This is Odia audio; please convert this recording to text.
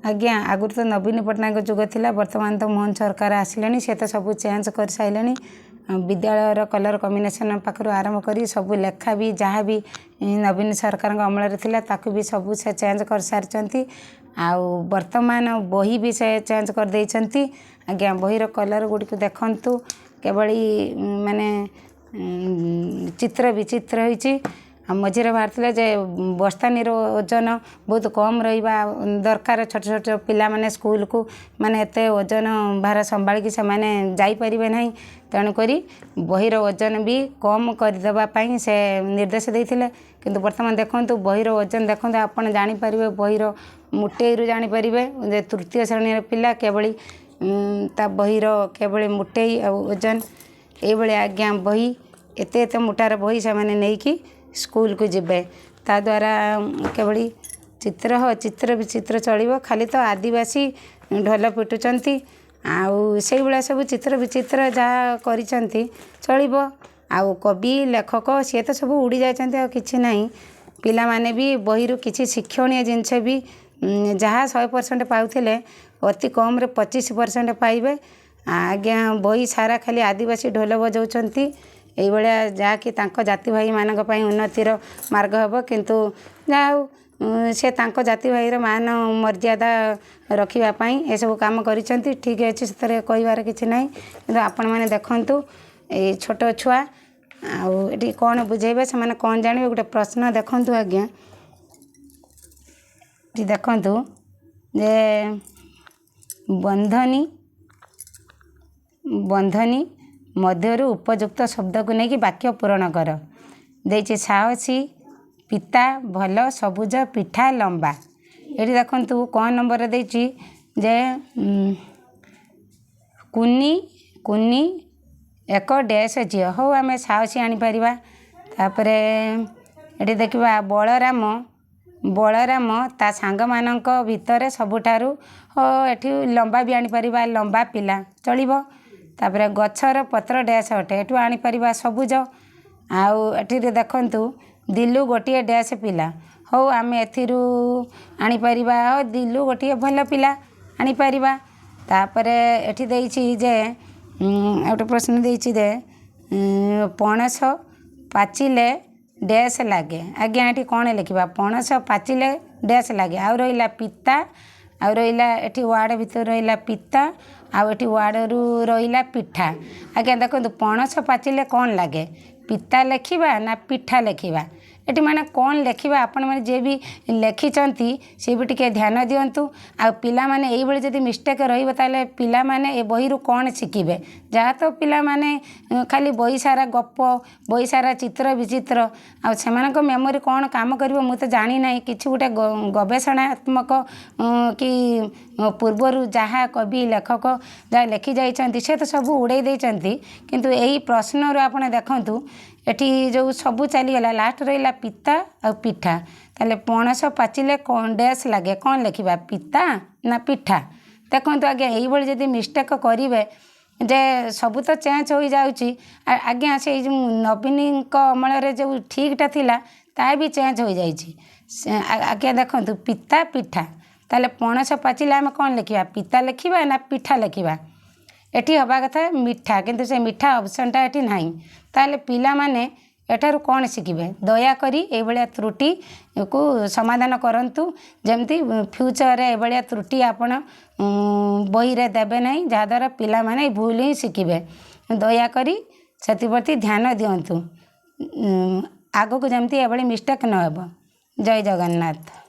ଆଜ୍ଞା, ଆଗରୁ ତ ନବୀନ ପଟ୍ଟନାୟକଙ୍କ ଯୁଗ ଥିଲା, ବର୍ତ୍ତମାନ ତ ମୋହନ ସରକାର ଆସିଲେଣି। ସେ ତ ସବୁ ଚେଞ୍ଜ କରିସାରିଲେଣି। ବିଦ୍ୟାଳୟର କଲର୍ କମ୍ବିନେସନ୍ ପାଖରୁ ଆରମ୍ଭ କରି ସବୁ ଲେଖା ବି ଯାହା ବି ନବୀନ ସରକାରଙ୍କ ଅମଳରେ ଥିଲା, ତାକୁ ବି ସବୁ ସେ ଚେଞ୍ଜ କରିସାରିଛନ୍ତି। ଆଉ ବର୍ତ୍ତମାନ ବହି ବି ସେ ଚେଞ୍ଜ କରିଦେଇଛନ୍ତି। ଆଜ୍ଞା, ବହିର କଲର୍ ଗୁଡ଼ିକୁ ଦେଖନ୍ତୁ, କିଭଳି ମାନେ ଚିତ୍ର ବିଚିତ୍ର ହେଇଛି। ଆଉ ମଝିରେ ବାହାରିଥିଲା ଯେ ବସ୍ତାନିର ଓଜନ ବହୁତ କମ୍ ରହିବା ଦରକାର। ଛୋଟ ଛୋଟ ପିଲାମାନେ ସ୍କୁଲକୁ ମାନେ ଏତେ ଓଜନ ଭାର ସମ୍ଭାଳିକି ସେମାନେ ଯାଇପାରିବେ ନାହିଁ। ତେଣୁକରି ବହିର ଓଜନ ବି କମ୍ କରିଦେବା ପାଇଁ ସେ ନିର୍ଦ୍ଦେଶ ଦେଇଥିଲେ। କିନ୍ତୁ ବର୍ତ୍ତମାନ ଦେଖନ୍ତୁ, ବହିର ଓଜନ ଦେଖନ୍ତୁ, ଆପଣ ଜାଣିପାରିବେ, ବହିର ମୋଟେଇରୁ ଜାଣିପାରିବେ ଯେ ତୃତୀୟ ଶ୍ରେଣୀର ପିଲା କିଭଳି ତା ବହିର କିଭଳି ମୋଟେଇ ଆଉ ଓଜନ। ଏଇଭଳି ଆଜ୍ଞା ବହି, ଏତେ ଏତେ ମୋଟାର ବହି ସେମାନେ ନେଇକି ସ୍କୁଲକୁ ଯିବେ। ତା ଦ୍ୱାରା କିଭଳି ଚିତ୍ର, ଚିତ୍ର ବିଚିତ୍ର ଚଳିବ। ଖାଲି ତ ଆଦିବାସୀ ଢୋଲ ପିଟୁଛନ୍ତି ଆଉ ସେଇଭଳିଆ ସବୁ ଚିତ୍ର ବିଚିତ୍ର ଯାହା କରିଛନ୍ତି, ଚଳିବ। ଆଉ କବି ଲେଖକ ସିଏ ତ ସବୁ ଉଡ଼ି ଯାଇଛନ୍ତି, ଆଉ କିଛି ନାହିଁ। ପିଲାମାନେ ବି ବହିରୁ କିଛି ଶିକ୍ଷଣୀୟ ଜିନିଷ ବି ଯାହା 100% ପାଉଥିଲେ, ଅତି କମ୍ରେ 25% ପାଇବେ। ଆଜ୍ଞା, ବହି ସାରା ଖାଲି ଆଦିବାସୀ ଢୋଲ ବଜାଉଛନ୍ତି ଏଇଭଳିଆ, ଯାହାକି ତାଙ୍କ ଜାତି ଭାଇମାନଙ୍କ ପାଇଁ ଉନ୍ନତିର ମାର୍ଗ ହେବ। କିନ୍ତୁ ଯାହା ହଉ, ସେ ତାଙ୍କ ଜାତି ଭାଇର ମାନ ମର୍ଯ୍ୟାଦା ରଖିବା ପାଇଁ ଏସବୁ କାମ କରିଛନ୍ତି, ଠିକ୍ ଅଛି, ସେଥିରେ କହିବାର କିଛି ନାହିଁ। କିନ୍ତୁ ଆପଣମାନେ ଦେଖନ୍ତୁ, ଏଇ ଛୋଟ ଛୁଆ ଆଉ ଏଠି କ'ଣ ବୁଝେଇବେ? ସେମାନେ କ'ଣ ଜାଣିବେ? ଗୋଟେ ପ୍ରଶ୍ନ ଦେଖନ୍ତୁ ଆଜ୍ଞା, ଏଠି ଦେଖନ୍ତୁ ଯେ ବନ୍ଧନୀ ମଧ୍ୟରୁ ଉପଯୁକ୍ତ ଶବ୍ଦକୁ ନେଇକି ବାକ୍ୟ ପୂରଣ କର। ଦେଇଛି ସାହସୀ, ପିତା, ଭଲ, ସବୁଜ, ପିଠା, ଲମ୍ବା। ଏଠି ଦେଖନ୍ତୁ, କ'ଣ ନମ୍ବରରେ ଦେଇଛି ଯେ କୁନି, କୁନି ଏକ ଡ୍ୟାସ୍ ଝିଅ। ହଉ, ଆମେ ସାହସୀ ଆଣିପାରିବା। ତାପରେ ଏଠି ଦେଖିବା, ବଳରାମ, ବଳରାମ ତା ସାଙ୍ଗମାନଙ୍କ ଭିତରେ ସବୁଠାରୁ। ଏଠି ଲମ୍ବା ବି ଆଣିପାରିବା, ଲମ୍ବା ପିଲା ଚଳିବ। ତାପରେ ଗଛର ପତ୍ର ଡ୍ୟାସ୍ ଅଟେ, ଏଠୁ ଆଣିପାରିବା ସବୁଜ। ଆଉ ଏଠିରେ ଦେଖନ୍ତୁ, ଦିଲୁ ଗୋଟିଏ ଡ୍ୟାସ୍ ପିଲା। ହଉ, ଆମେ ଏଥିରୁ ଆଣିପାରିବା ଦିଲୁ ଗୋଟିଏ ଭଲ ପିଲା ଆଣିପାରିବା। ତାପରେ ଏଠି ଦେଇଛି ଯେ ଆଉ ଗୋଟେ ପ୍ରଶ୍ନ ଦେଇଛି ଯେ ପଣସ ପାଚିଲେ ଡ୍ୟାସ୍ ଲାଗେ। ଆଜ୍ଞା, ଏଠି କ'ଣ ଲେଖିବା? ପଣସ ପାଚିଲେ ଡ୍ୟାସ୍ ଲାଗେ। ଆଉ ରହିଲା ପିତା, ଆଉ ରହିଲା ଏଠି ୱାର୍ଡ଼ ଭିତରେ ରହିଲା ପିତା, ଆଉ ଏଠି ୱାର୍ଡ଼ରୁ ରହିଲା ପିଠା। ଆଜ୍ଞା ଦେଖନ୍ତୁ, ପଣସ ପାଚିଲେ କ'ଣ ଲାଗେ? ପିତା ଲେଖିବା ନା ପିଠା ଲେଖିବା? ଏଠି ମାନେ କ'ଣ ଲେଖିବା? ଆପଣମାନେ ଯିଏ ବି ଲେଖିଛନ୍ତି, ସିଏ ବି ଟିକେ ଧ୍ୟାନ ଦିଅନ୍ତୁ। ଆଉ ପିଲାମାନେ ଏଇଭଳି ଯଦି ମିଷ୍ଟେକ୍ ରହିବ, ତାହେଲେ ପିଲାମାନେ ଏ ବହିରୁ କ'ଣ ଶିଖିବେ? ଯାହା ତ ପିଲାମାନେ ଖାଲି ବହି ସାରା ଗପ, ବହି ସାରା ଚିତ୍ର ବିଚିତ୍ର, ଆଉ ସେମାନଙ୍କ ମେମୋରି କ'ଣ କାମ କରିବ ମୁଁ ତ ଜାଣିନାହିଁ। କିଛି ଗୋଟେ ଗବେଷଣାତ୍ମକ କି ପୂର୍ବରୁ ଯାହା କବି ଲେଖକ ଯାହା ଲେଖି ଯାଇଛନ୍ତି, ସେ ତ ସବୁ ଉଡ଼େଇ ଦେଇଛନ୍ତି। କିନ୍ତୁ ଏଇ ପ୍ରଶ୍ନରୁ ଆପଣ ଦେଖନ୍ତୁ, ଏଠି ଯେଉଁ ସବୁ ଚାଲିଗଲା, ଲାଷ୍ଟ ରହିଲା ପିତା ଆଉ ପିଠା। ତାହେଲେ ପଣସ ପାଚିଲେ କ'ଣ ଡ୍ୟାସ୍ ଲାଗେ? କ'ଣ ଲେଖିବା, ପିତା ନା ପିଠା? ଦେଖନ୍ତୁ ଆଜ୍ଞା, ଏଇଭଳି ଯଦି ମିଷ୍ଟେକ୍ କରିବେ ଯେ ସବୁ ତ ଚେଞ୍ଜ ହୋଇଯାଉଛି। ଆଜ୍ଞା, ସେଇ ଯେଉଁ ନବୀନଙ୍କ ଅମଳରେ ଯେଉଁ ଠିକ୍ଟା ଥିଲା, ତା ବି ଚେଞ୍ଜ ହୋଇଯାଇଛି। ଆଜ୍ଞା ଦେଖନ୍ତୁ, ପିତା, ପିଠା। ତାହେଲେ ପଣସ ପାଚିଲେ ଆମେ କ'ଣ ଲେଖିବା? ପିତା ଲେଖିବା ନା ପିଠା ଲେଖିବା? ଏଠି ହେବା କଥା ମିଠା, କିନ୍ତୁ ସେ ମିଠା ଅପସନ୍ଟା ଏଠି ନାହିଁ। ତାହେଲେ ପିଲାମାନେ ଏଠାରୁ କ'ଣ ଶିଖିବେ? ଦୟାକରି ଏଇଭଳିଆ ତ୍ରୁଟିକୁ ସମାଧାନ କରନ୍ତୁ, ଯେମିତି ଫ୍ୟୁଚରରେ ଏଭଳିଆ ତ୍ରୁଟି ଆପଣ ବହିରେ ଦେବେ ନାହିଁ, ଯାହାଦ୍ୱାରା ପିଲାମାନେ ଭୁଲ ହିଁ ଶିଖିବେ। ଦୟାକରି ସେଥିପ୍ରତି ଧ୍ୟାନ ଦିଅନ୍ତୁ, ଆଗକୁ ଯେମିତି ଏଭଳି ମିଷ୍ଟେକ୍ ନ ହେବ। ଜୟ ଜଗନ୍ନାଥ।